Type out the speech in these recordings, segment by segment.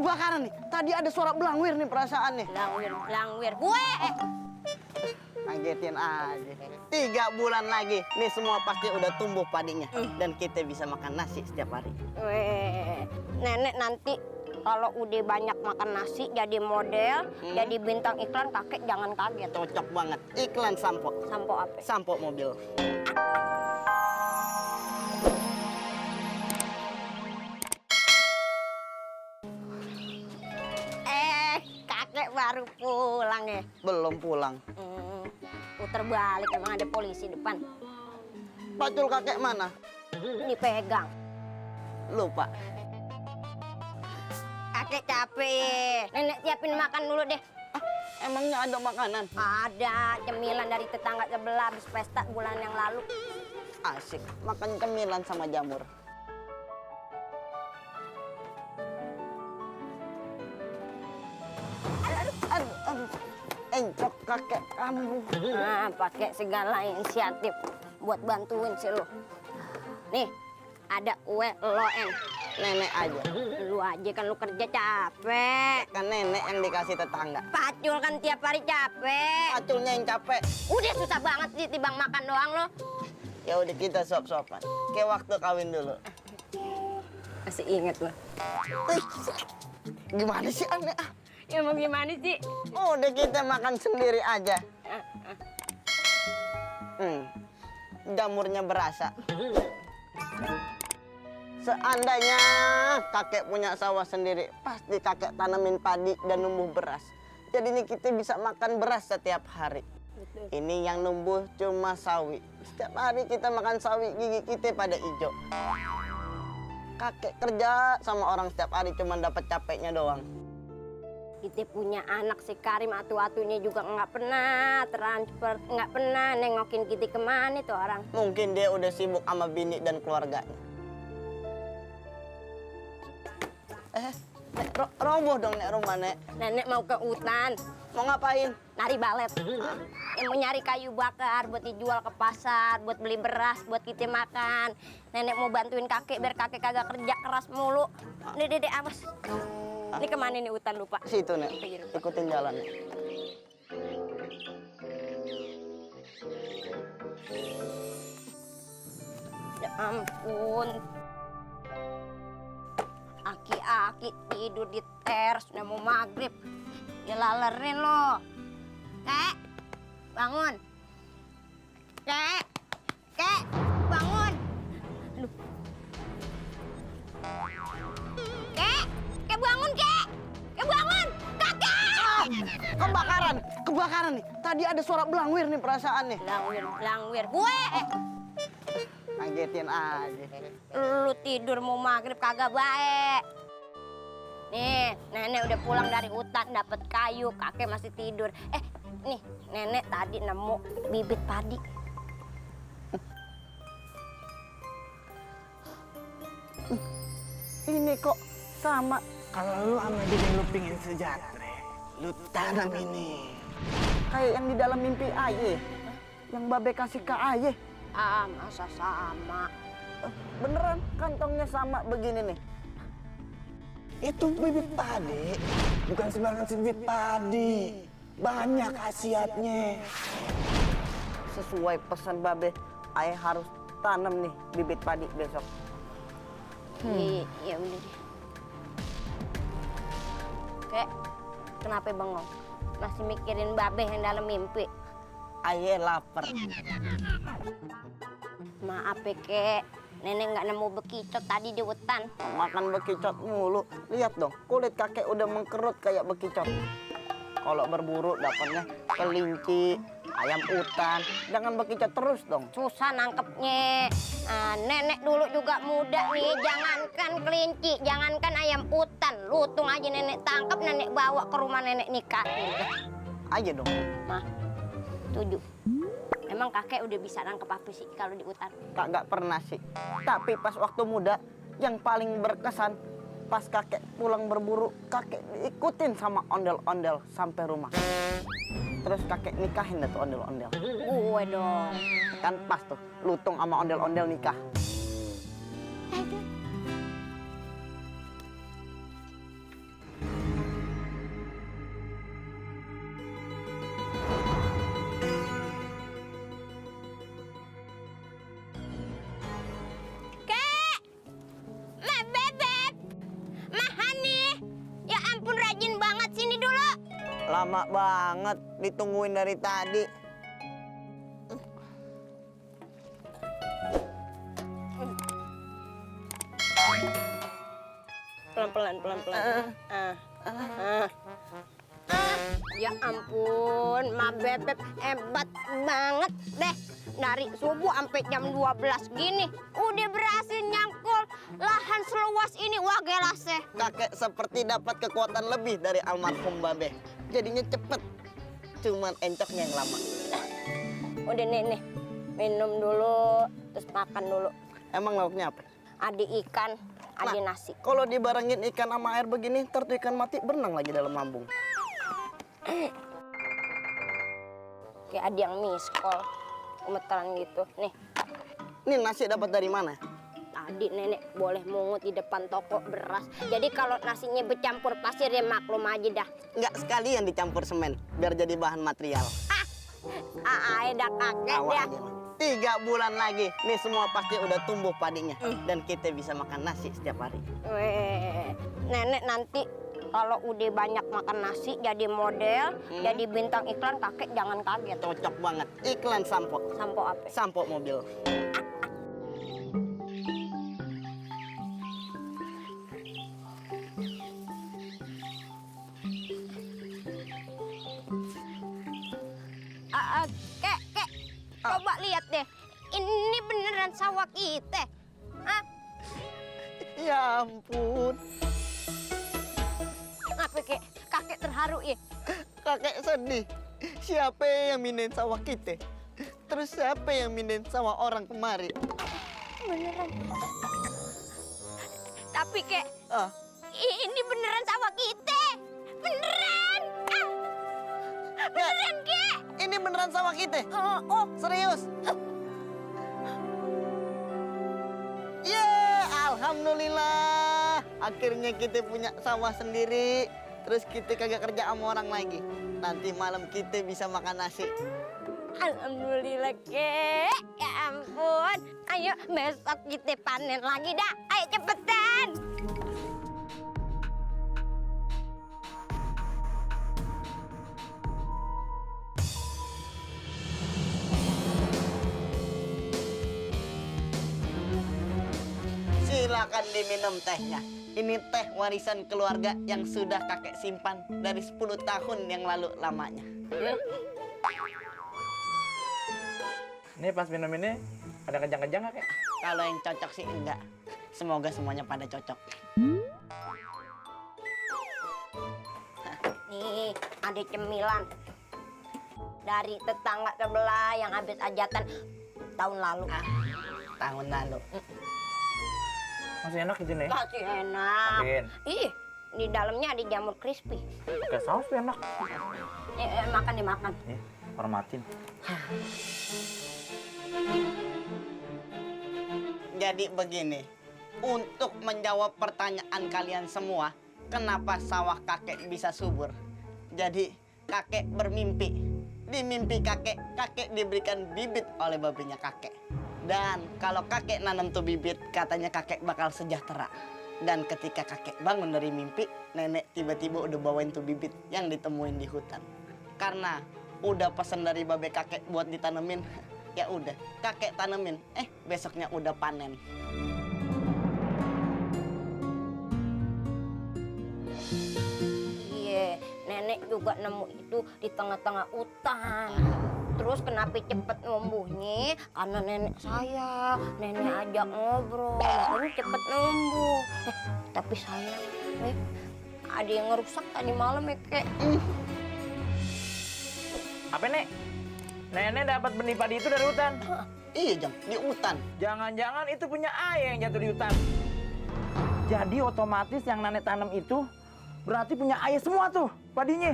kebakaran nih. Tadi ada suara belangwir nih perasaan nih. Belangwir. Gue. Ngagetin aja. 3 bulan lagi, nih semua pasti udah tumbuh padinya. Dan kita bisa makan nasi setiap hari. Nenek nanti kalau udah banyak makan nasi jadi model, jadi bintang iklan, kakek jangan kaget. Cocok banget. Iklan sampo. Sampo apa? Sampo mobil. Kakek baru pulang ya? Belum pulang. Puter balik, emang ada polisi depan. Pacul kakek mana? Dipegang. Lupa. Kakek capek. Nenek siapin makan dulu deh. Emangnya ada makanan? Ada cemilan dari tetangga sebelah habis pesta bulan yang lalu. Asik, makan cemilan sama jamur. Aduh. Encok kakek kamu. Nah, pakai segala inisiatif buat bantuin si lo. Nih, ada kue loen. Nenek aja. Lu aja kan lu kerja capek. Kan nenek yang dikasih tetangga. Pacul kan tiap hari capek. Paculnya yang capek. Udah susah banget sih tibang makan doang lo. Ya udah kita sop-sopan. Kayak waktu kawin dulu. Masih inget lo. Gimana sih aneh? Ya mau gimana sih? Udah kita makan sendiri aja. Jamurnya berasa. Seandainya kakek punya sawah sendiri, pasti kakek tanemin padi dan numbuh beras. Jadi ini kita bisa makan beras setiap hari. Betul. Ini yang numbuh cuma sawi. Setiap hari kita makan sawi, gigi kita pada hijau. Kakek kerja sama orang setiap hari cuma dapat capeknya doang. Kita punya anak si Karim atu-atunya juga nggak pernah transfer, nggak pernah nengokin kita kemana tuh orang. Mungkin dia udah sibuk sama bini dan keluarganya. Nek, roboh dong nek rumah nek. Nenek mau ke hutan, Mau ngapain? nari balet. Yang mau nyari kayu bakar buat dijual ke pasar, buat beli beras, buat kita makan. Nenek mau bantuin kakek biar kakek kagak kerja keras mulu. Nih dede awas. Ini kemana nih hutan lupa? Situ nek, ikutin jalan nek. Ya ampun. Aki-aki tidur di teras, udah mau maghrib. Ya lalerin lo. Kek, bangun. Kek, bangun. Aduh. Kek bangun, Kek. Kek bangun. Kakek. Kebakaran nih. Tadi ada suara belangwir nih perasaan nih. Belangwir. Gue. Ngagetin aja. Lu tidur mau maghrib kagak baik. Nih, nenek udah pulang dari hutan dapet kayu, kakek masih tidur. Nih, nenek tadi nemu bibit padi. Ini kok sama. Kalau lu sama dia lu pingin sejahtera, lu tanam ini. Kayak yang di dalam mimpi Aye. Yang Babe kasih ke Aye. Masa sama. Beneran kantongnya sama begini nih. Itu bibit padi, bukan sembarangan bibit padi. Banyak khasiatnya. Sesuai pesan Babe, Aye harus tanam nih bibit padi besok. Iya udah deh. Kek, kenapa bengong? Masih mikirin Babe yang dalam mimpi? Aye lapar. Maaf ya, Kek. Nenek nggak nemu bekicot tadi di hutan. Makan bekicot mulu. Lihat dong, kulit kakek udah mengkerut kayak bekicot. Kalau berburu dapatnya kelinci, ayam hutan. Jangan bekicot terus dong. Susah nangkepnya. Nenek dulu juga muda nih. Jangankan kelinci, jangankan ayam hutan. Lutung aja nenek tangkap, nenek bawa ke rumah nenek nikahin. Aja dong. Mah, setuju. Emang kakek udah bisa nangkep apa sih kalau di hutan? Kagak pernah sih. Tapi pas waktu muda, yang paling berkesan pas kakek pulang berburu, kakek diikutin sama ondel-ondel sampai rumah. Terus kakek nikahin dah tuh ondel-ondel. Gue dong. Kan pas tuh, lutung sama ondel-ondel nikah. Lama banget ditungguin dari tadi. Pelan-pelan. Ya ampun, Ma Bebek hebat banget deh. Dari subuh sampai jam 12 gini, udah berhasil nyangkul lahan seluas ini. Wah, gelasnya. Kakek seperti dapat kekuatan lebih dari almarhum Babe. Jadinya cepet. Cuman encoknya yang lama. Udah nih, minum dulu, terus makan dulu. Emang lauknya apa? Ada ikan, ada nasi. Kalau dibarengin ikan sama air begini, ntar tuh ikan mati berenang lagi dalam lambung. Kayak ada yang miskol, gemeteran gitu. Nih, Ini nasi dapat dari mana? tadi nenek boleh mungut di depan toko beras. Jadi kalau nasinya bercampur pasir ya maklum aja dah. Nggak sekalian dicampur semen, biar jadi bahan material. Dah kakek Awal dia. aja, Mak. 3 bulan lagi, nih semua pasti udah tumbuh padinya. Dan kita bisa makan nasi setiap hari. Weh, nenek nanti kalau udah banyak makan nasi jadi model, jadi bintang iklan, kakek jangan kaget. Cocok banget. Iklan sampo. Sampo apa? Sampo mobil. Kek, coba lihat deh. Ini beneran sawah kita. Hah? Ya ampun. Apa kek? Kakek terharu ya? Kakek sedih. Siapa yang minen sawah kita? Terus siapa yang minen sawah orang kemari? Beneran. Tapi kek, Ah, ini beneran sawah kita. Beneran. Beneran kek. ini beneran sawah kita? Oh, Serius? Ya, alhamdulillah. Akhirnya kita punya sawah sendiri. Terus kita kagak kerja sama orang lagi. Nanti malam kita bisa makan nasi. alhamdulillah kek. Ya ampun. Ayo besok kita panen lagi dah. Ayo cepetan. Silakan diminum tehnya. Ini teh warisan keluarga yang sudah kakek simpan dari 10 tahun yang lalu lamanya. Ini pas minum ini ada kejang-kejang nggak, Kek? Kalau yang cocok sih enggak. Semoga semuanya pada cocok. Nih, ada cemilan dari tetangga sebelah yang habis hajatan tahun lalu. Tahun lalu. Masih enak gitu nih. Masih enak. Makin. Ih, di dalamnya ada jamur crispy. Pakai saus tuh enak. Makan dimakan. Nih, hormatin. Jadi begini, untuk menjawab pertanyaan kalian semua, kenapa sawah kakek bisa subur? Jadi kakek bermimpi. Di mimpi kakek, kakek diberikan bibit oleh babinya kakek. Dan kalau kakek nanam tuh bibit, katanya kakek bakal sejahtera. Dan ketika kakek bangun dari mimpi, nenek tiba-tiba udah bawain tuh bibit yang ditemuin di hutan. Karena udah pesan dari babe kakek buat ditanemin, ya udah kakek tanemin. Besoknya udah panen. Iya, nenek juga nemu itu di tengah-tengah hutan. Terus kenapa cepet numbuhnya? Karena nenek saya, nenek ajak ngobrol, makanya cepet numbuh. Tapi sayang, ada yang ngerusak tadi malam ya, Kek. Apa, Nek? Nenek dapat benih padi itu dari hutan. Iya, Jang, di hutan. Jangan-jangan itu punya ayah yang jatuh di hutan. Jadi otomatis yang nenek tanam itu berarti punya ayah semua tuh padinya.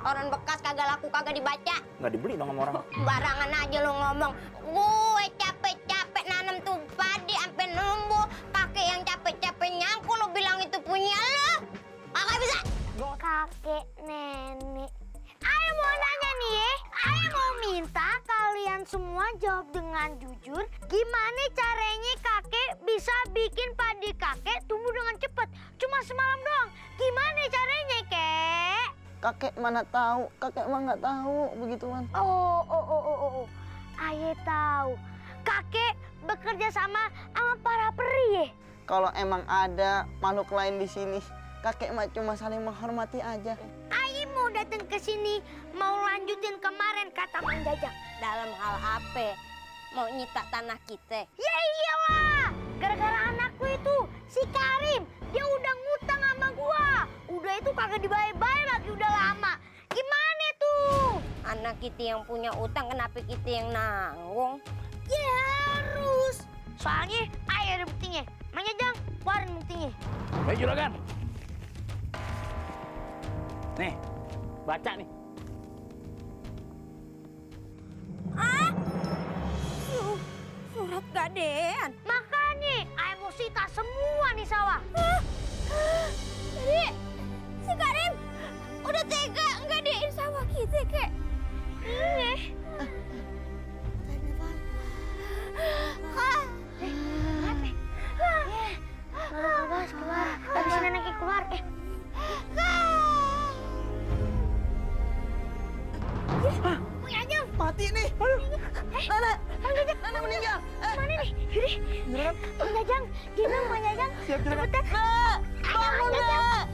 Orang bekas kagak laku kagak dibaca. Nggak dibeli dong sama orang. Barangan aja lo ngomong. Gue capek-capek nanam tuh padi sampai numbuh. Pakai yang capek-capek nyangkul lo bilang itu punya lo. Kagak bisa. Kakek nenek. Ayah mau nanya nih ya. Ayah mau minta kalian semua jawab dengan jujur. Gimana caranya kakek bisa bikin padi kakek tumbuh dengan cepat? Cuma semalam doang. Gimana caranya, Kek? Kakek mana tahu, kakek mah nggak tahu begituan. Oh. Aye tahu. Kakek bekerja sama para peri ya? Kalau emang ada makhluk lain di sini, kakek mah cuma saling menghormati aja. Aye mau datang ke sini, mau lanjutin kemarin kata Mang Jajang. Dalam hal apa? Mau nyita tanah kita? Ya iyalah, gara-gara anakku itu, si Karim, dia udah ngutang sama gua. Udah itu kagak dibayar-bayar lagi udah lama. Gimana tuh? Anak kita yang punya utang, kenapa kita yang nanggung? Ya harus. Soalnya ayo ada buktinya. Mang Jajang, keluarin buktinya. Hei juragan. Nih, baca nih. Surat gadean. Makanya, ayo mau sita semua nih sawah. Jadi, si Karim udah tega gadein sawah kita, Kek. Iya. Awas, keluar. Habis neneknya keluar. Mang Jajang. Mati nih. Nenek meninggal. Mana nih? Yaudah. Mang Jajang. Gimana Mang Jajang? Siap juragan. Cepetan. Bangun, Nak.